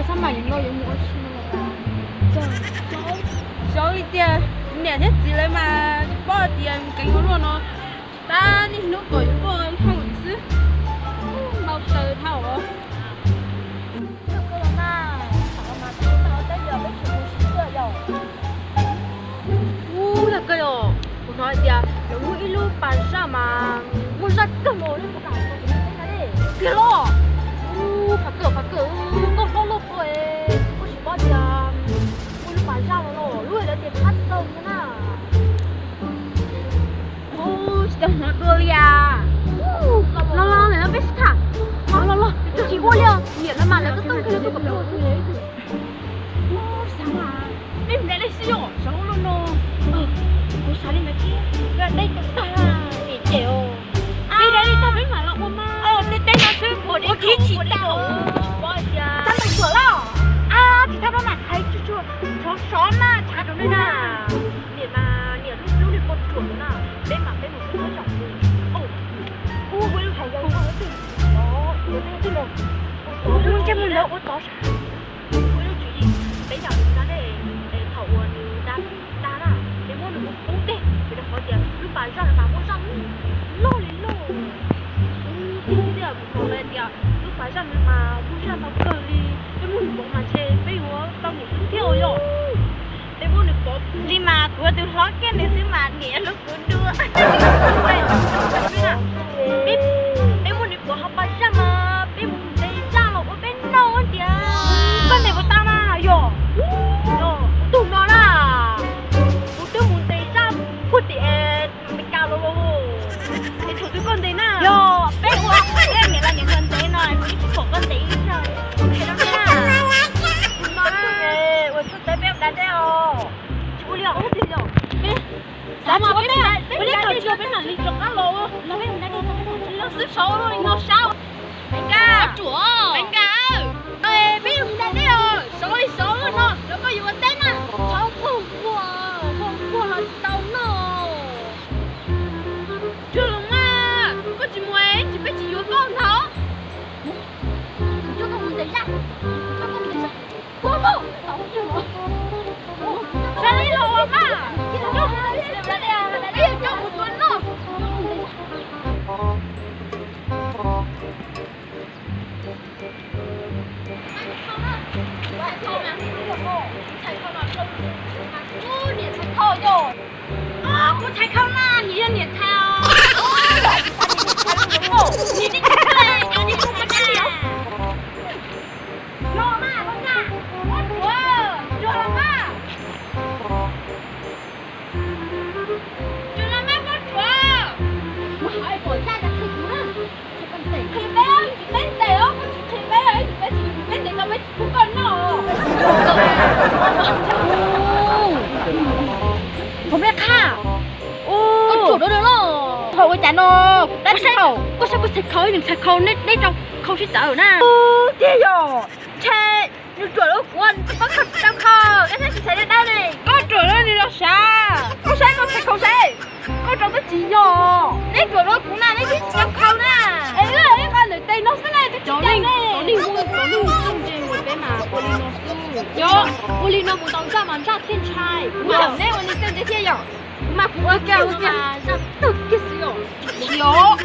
Xab mam yuav no yuav mus ua si no los tas. Xyov li tiag, niam thiab txiv lawv mas tsis paub tias keev ua luaj no. Tab niaj hnub kom yuav tuaj hauj lwm xwb. Npau taws dhau os. Ub, yog kawg yom, kuv hnov hais tias lawv muaj ib lub pas zaj mas muaj zaj kawg nkaus li. Tiag los? Ub, pas kawg, pas kawg, nkauj hlob luaj koj, koj tsis paub tias muaj lub pas zaj no los lub lawv tias phab txaus no na. Tsis tau hnov dua li as. Los los, peb sib tham. Los los los, tsis ua li os, niam lawv mas lawv twb tau kiag lawv tus kom peb ua xwb. Xav mas peb mus da dej xwb yom, xyov ua luaj no. Kuv xav li ntawd thiab, da dej tau tag, niam cem os. Peb da dej tag peb mam los ua mas. Tej teb no xwb, ua deb tsis tau. Tag mus tsuam los. Tsis tau no mas hais tsuag tsuag, sov sov mas tshav rau nej na. Niam mas niam lub hlub niam poj ruam no na, peb mas peb mus peb txhob zaum. Ua lub hais yog ua lub twg, ua lub twg los, ua lub ntsej muag ntawd ua tod sab. Ua lub tswv yim, peb yam li no ne, thaum uas nws da na, peb muab nws ua pub dej, vim rau qhov tias lub pas zaj no mas muaj zaj loj li loj. Ub, tiag tiag, kuv hnov lawv tias lub pas zaj no mas muaj zaj ntau kawg li, peb muab nws pov mas ntshe peb yuav tau niam hlub thiab os yom. Peb muab nws pov li mas kuv tus hlob kiag nws xwb mas niam hlub kuv dua. Peb muab nws pov hauv pas zaj mas peb mus ntes zaj los ua peb noj tiag. Koj ntes puas tau na yom? Yog kuv tus no na, kuv twb mus ntes zaj puag tim Amelikas los. Es thaum twg koj ntes na? Yog peb ua niam laus niam hluas ntes no, kuv tsis pom koj ntes ib zaug. Ntes rau nej na. Tus no ua tshuaj teb peb ua da dej os. Tsis ua li os. Peb xav tsis ua teb, peb ua teb tsis ua peb mam li rov qab los. Los xwb, sov ua luaj li no sab. Peb nkag, peb nkag, peb yuav mus da dej os, sov li sov ua no los koj yuav ua teb na. Txhob nquag nquag, nquag nquag los tsis tau noj. Tsuag los mas, koj tsis mus es tsis peb tsis yuav koj ntag. Kuv coj koj mus ntes zaj, coj koj mus ntes zaj. Sab li los mas, coj mus, peb yuav coj mus tua noj. Niam txhais khau yog, kuv txhais khau na, nws yog niam txhais os. Niam txhais, niam txhais, niam txhais. Los mas, los mas, poj ruam, poj ruam, tsuag los mas, poj ruam. Mus hauv es pom zaj cas qhia kuv na. Qhia peb, tsis peb ntes os, koj tsis qhia peb, peb tsis, peb ntes tau peb tsis pub koj noj. Ua peb qha. Koj tsuag dua los. Thaum ua cas no, dab tsi thaum? Koj saib kuv txhais khau, nws txhais khau, neb rau khau sib txawv na. Tiag yog, ntshe nws ruam rau kuv, nws tsis paub khau tsis tau khau, koj saib tsis txhais dawb dawb ne. Koj ruam rau nws los sav, koj saib koj txhais khau saib, koj rau twb tsis yog, neb ruam rau kuv na, neb twb tsis tau khau na. Es ib qho ntawm tes no xwb ne, twb tsis tau ne. Cov neeg ua txuj ntse ua peb mas ua li no xwb. Yog, ua li no mus tau ntsaj mas ntsaj thiaj ntshai. Kuv mas neb ua li txuj ntse thiaj yog. Kuv mas kuv ua kiag ua kiag zaj tawg kiag xwb yog. Yog.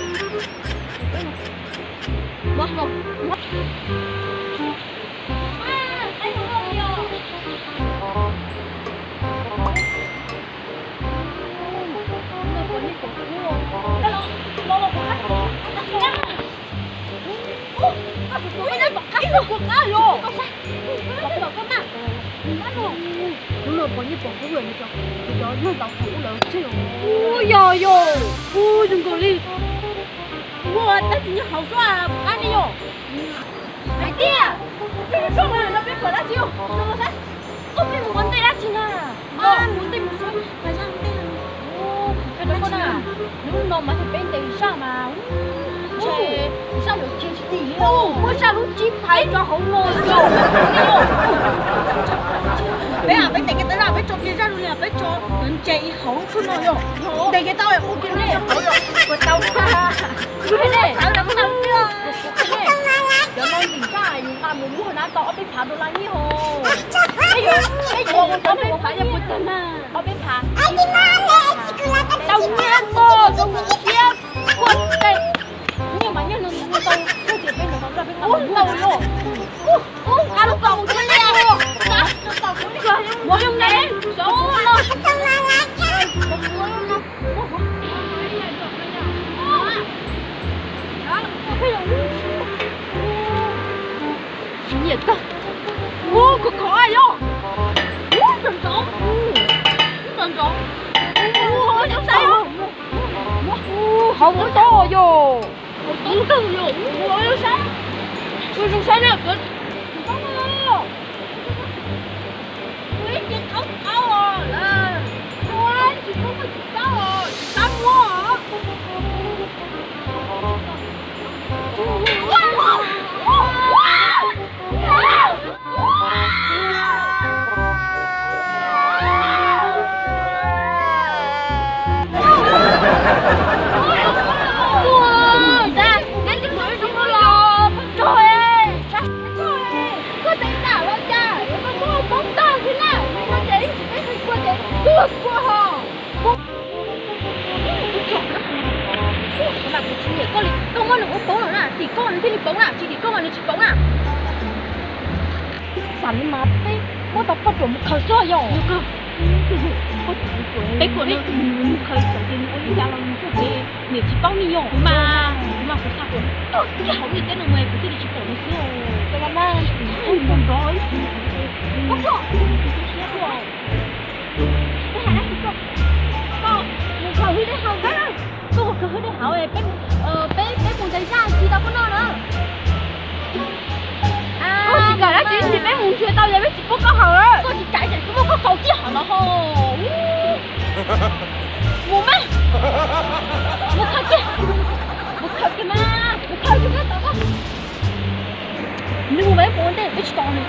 Hnub no pog nyiaj pog kub lawm, nws cov nyob ntau thaum ub lawm tseg. Ub, yog yog, ub, zoo nkaus li muaj dab tsi nyob hauv xwb, qab ne yog. Hais tias, tshuaj no peb pom dab tsi, koj peb mus ua ntej dab tsi na? Mus ntej mus xwb, pas zaj ntej. Hnub no mas peb ntes zaj mas, ntshe zaj yuav cia tsis dim li. Muaj zaj lub tsib phaiv rau hauv no. Peb, peb ntes kiag tau zaj. Tso kiag zaj zoo li peb tso, yuav ntse ib hauv lub tshub no yog. Ntes kiag tau ua kiag ne. Ua tau. Cov no ntim zaj yus nqa mus muag na tau ob peb phav dollar nyiaj hos. Peb yuav, peb yuav ua tau peb phav yog puas tag na. Ob peb phav. Tau nyiaj txog zoo siab quaj teg. Nyiaj mas nyiaj no tau, tias peb ntawd no peb nqa mus muag na. Ub, nqa lub kaus mus thiaj li. Mus zoo ne, zoo no. Tsis nyiam tag. Ub, khov khov yog. Ub, nrov nrov. Ub, nrov nrov. Ub, zoo saib yog. Ub, hauv muab tau yog. Hauv tau ntawg yog. Ub, zoo saib. Ub, zoo saib na. Ub, tsis qaub qaub os. Ub, tsis qaub qaub tsis qaub os. Tsis qaub muab os. Mas kuv tsis nyiam koj li, koj muab nws ua poob lawm na, tim koj nws thiaj li poob na, tsis tim koj mas nws tsis poob na. Xam li mas peb muab tau poj ruam mus khaws xwb yog. Peb kuam nws mus khaws txawm ces nws ua li cas los nws tsuas ces niam tsis paub li yog. Kuv mas, kuv mas kuv xav kom tuag kiag hauv ntiaj teb no mas kuv thiaj li tsis pom nws xwb. Nrov nrov. Koj mus khaws hwj dej haus, koj mus khaws hwj dej haus, peb, peb, peb mus ntes zaj tsis tau koj noj na. Koj tsis kam dab tsi, peb mus nrhiav tau yog peb tsis pub koj haus. Koj tsis kam ces kuv muab koj faus kiag hauv no ho. Mus mas, mus khaws kiag, mus khaws kiag mas, mus khaws kiag peb tos koj. Nws mus mas peb mus ua ntej peb tsis tos nws.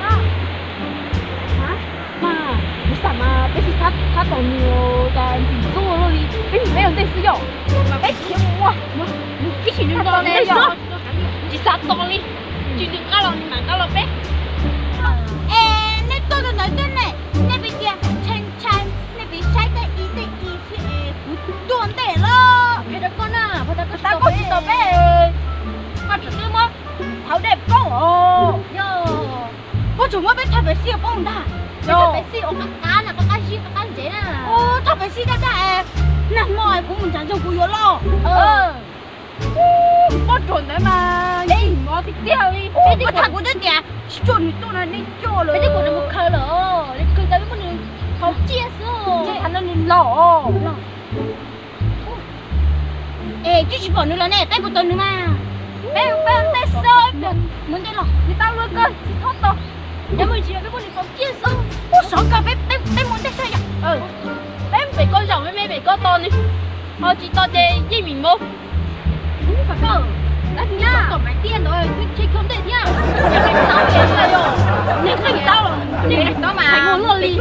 Mas kuv xav mas peb tsis xav tos nws cas ntxim ntxub luaj li, peb mus peb ua ntej xwb yom. Peb khiav mus ua, ib sim nws los ne yom. Tsis xav tos li, tsis nws nqa los nws mam nqa los peb. Es nej tuaj rau ntawd tej ne, nej pem tias ntshai ntshai, nej pem saib tej i tej i xwb es kuv tuaj ntej lawm. Qhia rau koj na, puas tas koj tsis tos peb, koj tseem twb muab thauv dej poob os. Yog, koj tseem muab peb thaj pem xij poob ntag. Peb thaj pem xij ua qab qab na, qab qab zib qab qab ntsev na. Thaj pem xij daj daj es nag hmo kuv mus ntshav ntsoog kuv yuav loj. Poj ruam ntawd mas yeej mov tiag tiag li. Peb thaj kuv twb tias tsis tsuaj nws tuaj no nej coj lawm. Peb twb kom nws mus khaws lawm, nws khaws tau peb muab nws faus kiag xwb. Ntshe thaum no nws los. Es twb tsis pom nws los ne, peb puas tos nws mas? Peb, peb mus ntej xwb, mus ntej los. Nws tau luag kawg tsis txhob tos. Yog muaj tsis yog peb muab nws faus kiag xwb. Ua sov kawg, peb, peb, peb mus ntej xwb yom. Peb pem koj zaum me me pem koj tos nws, ho tsis tos ces yeej vim npaum. Tom maiv tiaj ntawd twb cheb koj ntej thiab. Nws qeej tau, nws qeej tau mas hais muag luaj li.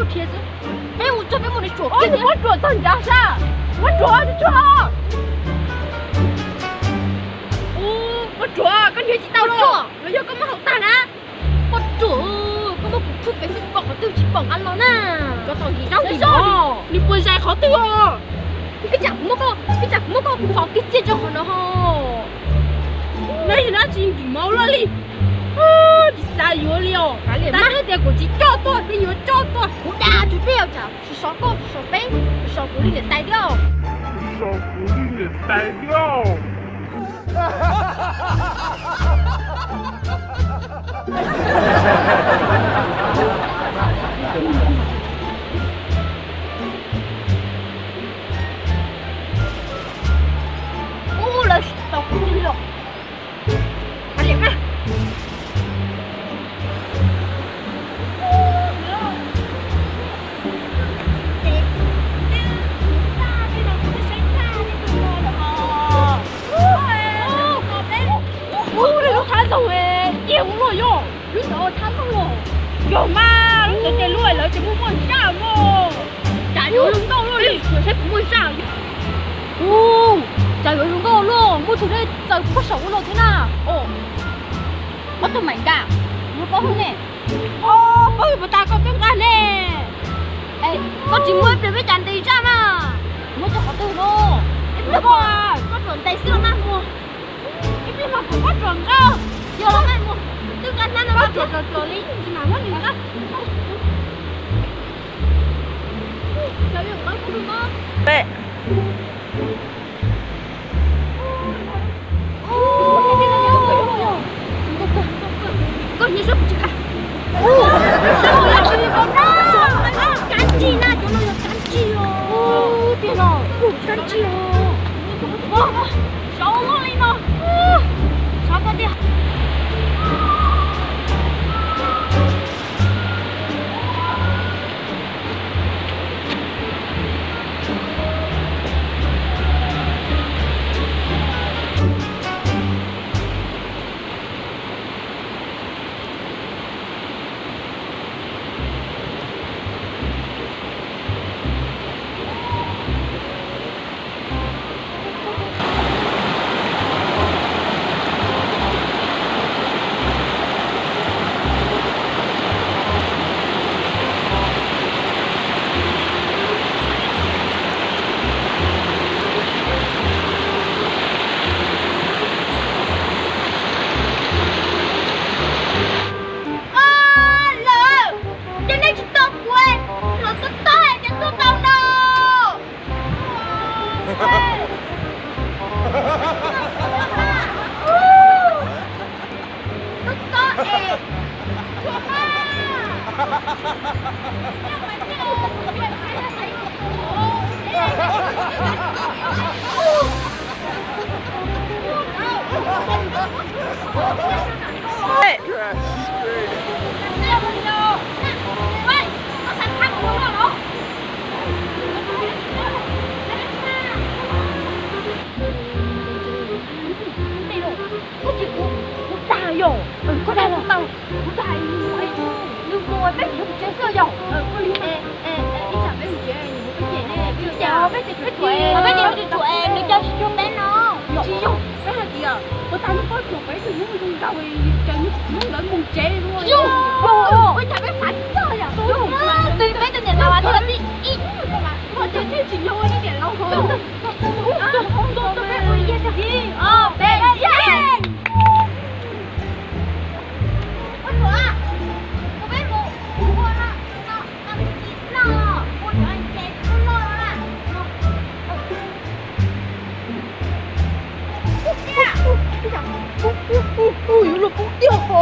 Peb mus txog peb muab nws tsuam kiag, muab tsuam txog nrad sab, muab tsuam tsuag. Muab tsuam, koj nrhiav tsis tau los, los yog koj muab haus tag na. Poj ruam, koj muab kuv khwb pem xwb tsis pom qhov twg tsis pom nqa los na. Koj tau nkim zaub nkim mov, nws puas zais qhov twg os? Ib tsam kuv muab koj, ib tsam kuv muab koj faus kiag ciaj rau qhov no ho. Neb yog dab tsi nkim mov luaj li. Tsis xav yuav li os. Tag neb tias kuv tsis coj tuaj, peb yuav coj tuaj. Kuv dag tsis peb, tsam tsis so koj, tsis so peb, tsis so kuv li niam tais thiab. Tsis so kuv li niam tais thiab. Ub, lawv tsis tau kuv li los. Hais lem na. Ub, lub thab zoo, ciaj ua luaj yog. Lub ntawd thab zoo los. Yog mas, lub ntawd ces lub lawv ces muaj muaj Kuv tus dej txaws puag saum ub no thiab na. Os, ob tug Maim Nkaj, muab paub hwb ne. Paub puas tas koj twb nqa ne. Koj tsis muab ib pliag peb cas ntes zaj mas. Muab cov qhov twg no. Ib pliag mas koj tsuas ntes xwb los mas muag. Ib pliag mas kuv koj tsuas nqa. Yog los mas muag, twb nqa hnab no koj tsuas tsuas tsuas li tsis mam muab nws nqa. Koj nyob sab kuv tsis nqa. Kab ntsig na, cov no yog kab ntsig os. Tiag los kab ntsig os. Xyov muaj li no. Xyov koj tiag. Lawm, ces nej tsis tau kuv los tob tob ces tuaj tau no. Koj dag yog, koj dag tau, kuv dag nws mus peb tsev xwb yog. Ib tsam peb mus tsev, peb ces peb tsuam, peb ces peb tsuam, nws coj tsis cuag peb no. Tsis yog, peb hais tias puas tas nws poj tsuam peb tus hnub zoo nkaus, ces nws hnub ntawd mus tsev. Ib tsam peb xav txog yom, twb peb tus niam laus ib, peb tsis yog ua niam laus. Yuav luag kub tiag os.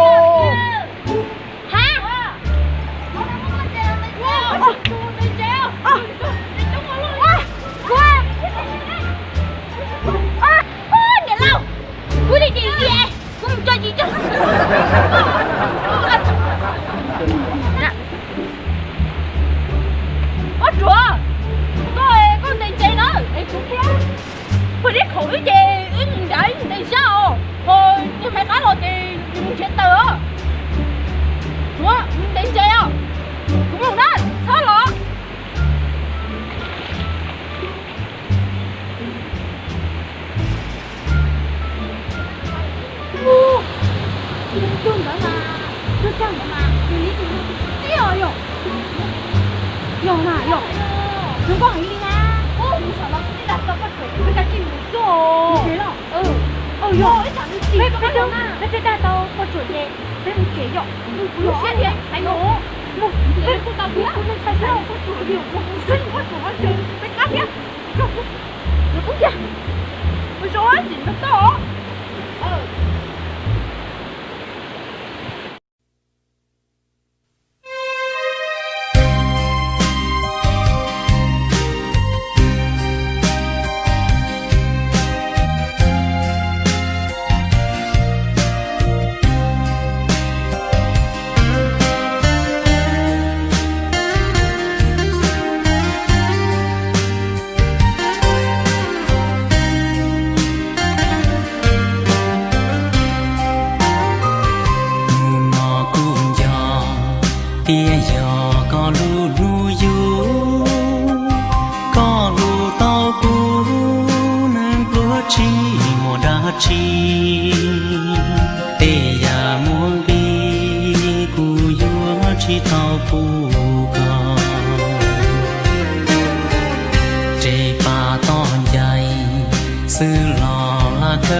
Niam laus, kuv li dim dim, kuv mus tso yim tso. Ob ruam, koj, koj ntes ntses na es kuv thiab. Pog dib khaum wb ces wb ncav ntes zaj os, ho niag Maiv Qab los ces nws mus nrhiav taws os. Tuav, nws ntes ntses os. Kuv mus na, txhob los. Tus ntawd mas, tus ntawd mas nws li tus no tiag yog. Yog na yog. Nws koj heev li na. Ub, kuv xav los kuv tij dag tau koj tseem peb cov tsis mus xwb os. Yog, peb tij dag tau koj tseem ces peb mus tsev yom. Kuv lub siab thiab hais no. Kuv tau kuv ntshai xwb, koj tseem thiab, koj tseem thiab. Kuv tseem thiab. Kuv tseem thiab. Hnub no kuv nco tias yog koj lub hlub yug, koj hlub tau kuv neeg pluag tsis muaj dag Tsis, tej yam muaj nqis kuv yuav tsis tau pub koj. Res pas toj ncaim xwb los